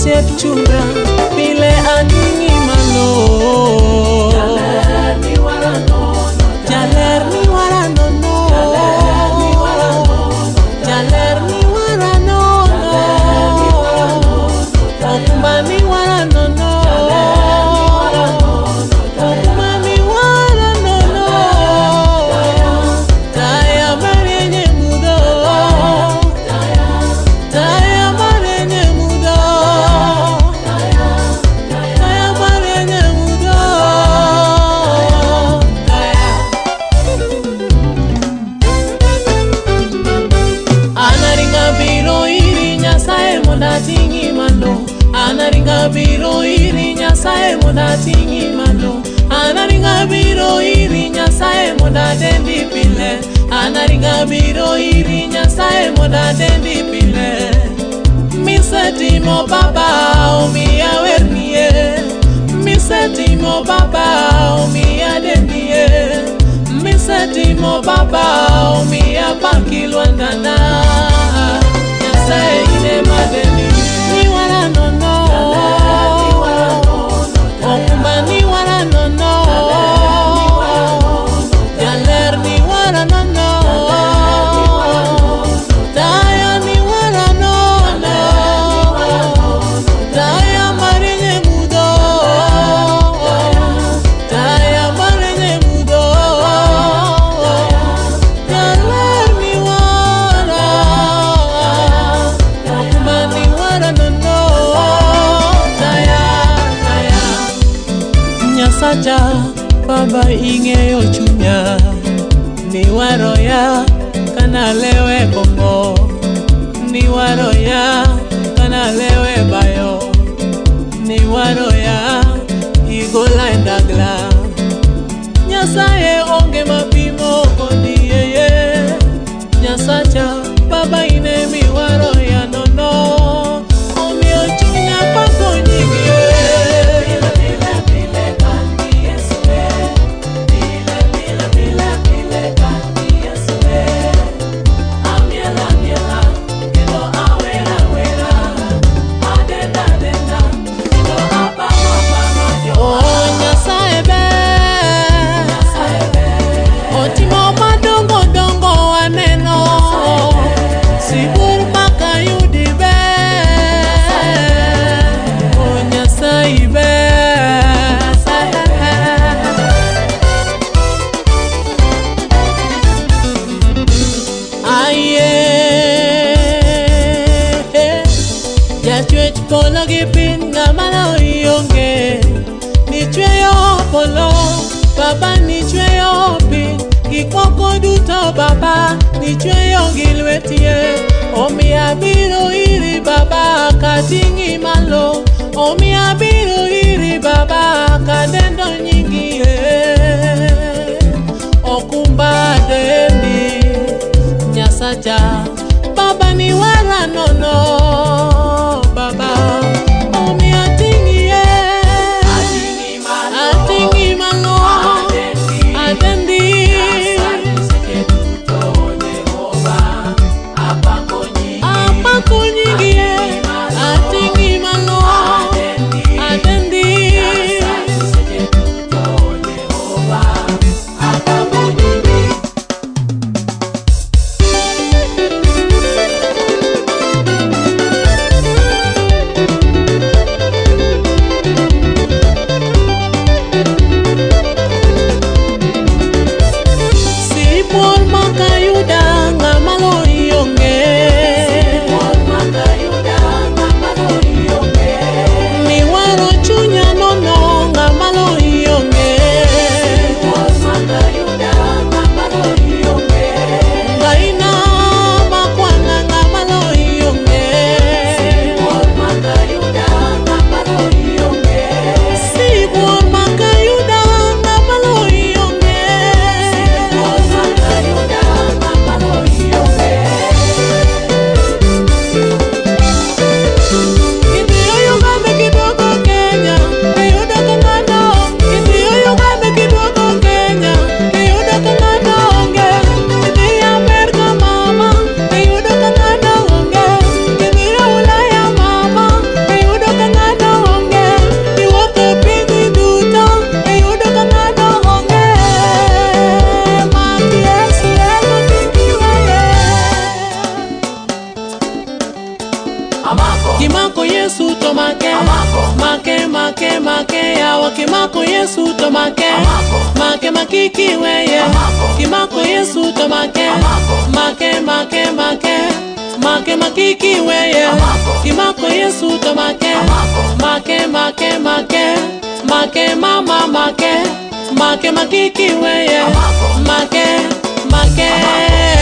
Osiep chunya pile ating'i malo. Jaler miwara nono, Jaler miwara nono. Jaler miwara nono, Jaler miwara nono. Okumba miwara nono. Okumba miwara nono. Taya marieny e mudho. Taya marieny e mudho. Taya marieny e mudho. Taya. Anaringa biro iri Nyasaye mondo ating'i malo. Anaringa biro iri Nyasaye mondo ating'i malo. Anaringa biro iri Nyasaye mondo adendi pile. Anaringa biro iri Nyasaye mondo adendi pile. Misetimo baba omiya wernie. Misetimo baba omiya dendie. Misetimo baba omiya paki lwandana. Nyasaye ine madeni. Niwara nono. Okumba niwara nono. Jaler niwara nono. Taya niwara nono. Taya marieny e mudho. Taya marieny e mudho. Jaler miwara. Okumba niwara nono. Taya, taya. Nyasacha, baba ing'eyo chunya. Niwaroya kana lewe kong'o. Niwaroya kana lewe bayo. Niwaroya igola e ndagla. Nyasaye onge mapimo kodi yeye. Nyasacha baba ine miwaroya nono. Omiyo chunya pako nyingi. Pile pile kan gi Yesu e. Pile pile pile pile kan gi Yesu e. Amiel amiela kendo awera wera. Adenda adenda kendo apamo apamo Oh Jehova. Nyasaye ber. Nyasaye ber. Otimo madongo dongo waneno. Sibuor makayudi ber. Oh Nyasaye ber. Aye, jachwech polo gi piny ng'ama loyi onge. Nichweyo polo, baba nichweyo piny, gik moko duto baba nichweyo gi lwetie. Omiyo abiro iri baba kating'i malo, omiyo abiro iri baba kadendo nyingi eh. Okumba dendi Nyasacha baba ni wara nono baba omiyo ating'i ye Ating'i malo. ating'i malo Adendi. adendi Nyasachi seche duto Jehova. Apako nyingi. apako nyingi ye ating'i Amako. Kimako Yesu to make. Amako. Make make make yawa kimako Yesu to make. Amako. Make makiki weye. Amako. Kimako Yesu to make. Amako. Make make make. Make makiki weye. Amako. Kimako Yesu to make. Amako. Make make make. Make mama make. Make makiki weye. Amako. Make make. Amako.